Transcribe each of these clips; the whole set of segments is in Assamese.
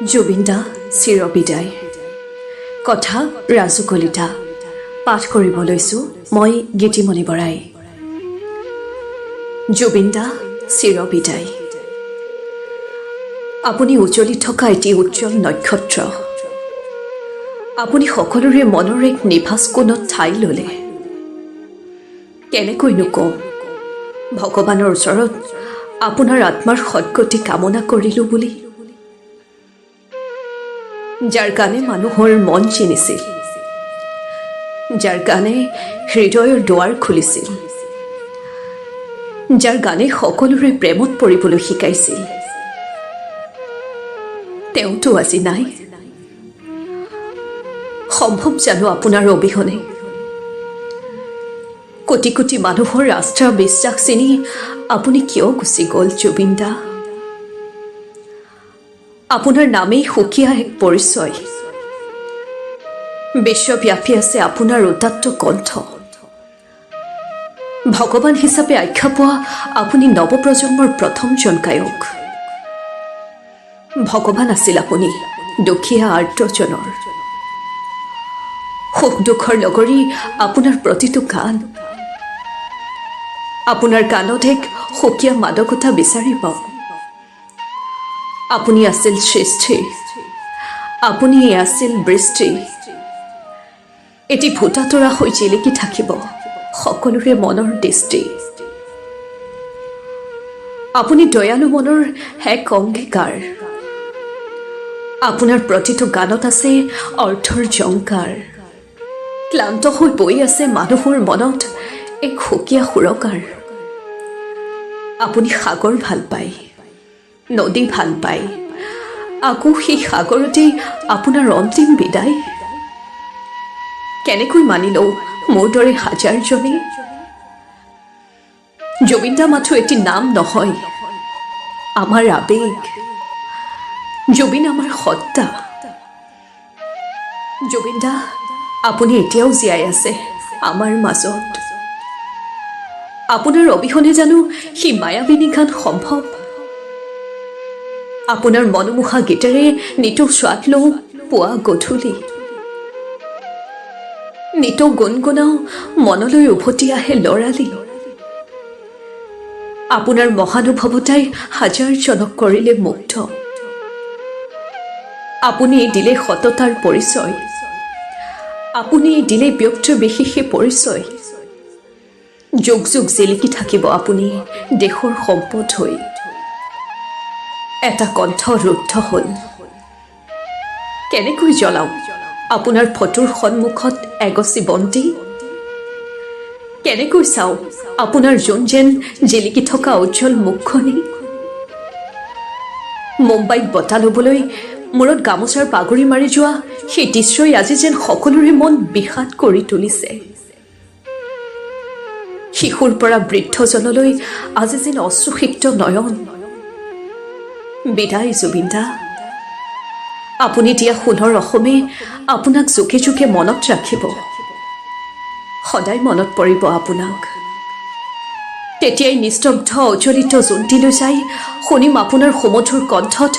জুবিন দা চিৰবিদায়। কথা ৰাজু কলিতা। পাঠ কৰিব লৈছোঁ মই গীতিমণি বৰাই। জুবিন দা চিৰবিদায়। আপুনি উজ্বলি থকা এটি উজ্জ্বল নক্ষত্ৰ। আপুনি সকলোৰে মনৰ এক নিভাঁজ কোণত ঠাই ল'লে। কেনেকৈনো কওঁ, ভগৱানৰ ওচৰত আপোনাৰ আত্মাৰ সদগতি কামনা কৰিলোঁ বুলি। যাৰ গানে মানুহৰ মন জিনিছিল, যাৰ গানে হৃদয়ৰ দুৱাৰ খুলিছিল, যাৰ গানে সকলোৰে প্ৰেমত পৰিবলৈ শিকাইছিল, তেওঁতো আজি নাই। সম্ভৱ জানো আপোনাৰ অবিহনে? কোটি কোটি মানুহৰ আস্থা বিশ্বাস চিনি আপুনি কিয় গুচি গ'ল জুবিন দা? আপোনাৰ নামেই সুকীয়া এক পৰিচয়। বিশ্বব্যাপী আছে আপোনাৰ উদাত্ত কণ্ঠ। ভগৱান হিচাপে আখ্যা পোৱা আপুনি নৱপ্ৰজন্মৰ প্ৰথমজন গায়ক। ভগৱান আছিল আপুনি দুখীয়া আৰ্তজনৰ। সুখ দুখৰ লগৰী আপোনাৰ প্ৰতিটো গান। আপোনাৰ গানত এক সুকীয়া মাদকতা বিচাৰি পাওঁ। আপুনি আছিল সৃষ্টি, আপুনি আছিল বৃষ্টি। এটি ভোটাতৰা হৈ জিলিকি থাকিব সকলোৰে মনৰ দৃষ্টি। আপুনি দয়ালু মনৰ এক অংগীকাৰ। আপোনাৰ প্ৰতিটো গানত আছে অৰ্থৰ জংকাৰ। ক্লান্ত হৈ বৈ আছে মানুহৰ মনত এক সুকীয়া সুৰকাৰ। আপুনি সাগৰ ভাল পায়, নদী ভাল পায়। আকৌ সেই সাগৰতেই আপোনাৰ অন্তিম বিদায়। কেনেকৈ মানি লওঁ মোৰ দৰে হাজাৰজনে? জুবিন দা মাথো এটি নাম নহয়, আমাৰ আৱেগ। জুবিন আমাৰ সত্তা। জুবিন দা, আপুনি এতিয়াও জীয়াই আছে আমাৰ মাজত। আপোনাৰ অবিহনে জানো সেই মায়াবিনী গান সম্ভৱ? আপোনাৰ মনোমোহা গীতেৰে নিতৌ স্বাদ লওঁ পুৱা গধূলি। নিতৌ গুণগুণাও, মনলৈ উভতি আহে ল'ৰালি। আপোনাৰ মহানুভৱতাই হাজাৰজনক কৰিলে মুগ্ধ। আপুনি দিলে সততাৰ পৰিচয়। আপুনি দিলে ব্যক্তি বিশেষে পৰিচয়। যুগ যুগ জিলিকি থাকিব আপুনি দেশৰ সম্পদ হৈ। এটা কণ্ঠ ৰুদ্ধ হ'ল। কেনেকৈ জ্বলাওঁ আপোনাৰ ফটোৰ সন্মুখত এগছি বন্তি? কেনেকৈ চাওঁ আপোনাৰ জোন যেন জিলিকি থকা উজ্জ্বল মুখখনি? মুম্বাইত বঁটা ল'বলৈ মূৰত গামোচাৰ পাগুৰি মাৰি যোৱা সেই দৃশ্যই আজি যেন সকলোৰে মন বিষাদ কৰি তুলিছে। শিশুৰ পৰা বৃদ্ধজনলৈ আজি যেন অশ্ৰুসিক্ত নয়ন। বিদায় জুবিন দা। আপুনি দিয়া সোণৰ অসমে আপোনাক যুগে যুগে মনত ৰাখিব। সদায় মনত পৰিব আপোনাক। তেতিয়াই নিস্তব্ধ অজ্বলিত জোনটিলৈ চাই শুনিম আপোনাৰ সুমধুৰ কণ্ঠত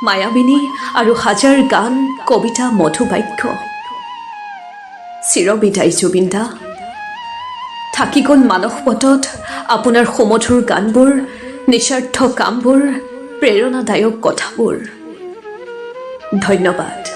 মায়াবিনী আৰু হাজাৰ গান, কবিতা, মধুবাক্য। চিৰবিদায় জুবিন দা। থাকি গ'ল মানসপটত আপোনাৰ সুমধুৰ গানবোৰ, নিস্বাৰ্থ কামবোৰ, প্ৰেৰণাদায়ক কথাবোৰ। ধন্যবাদ।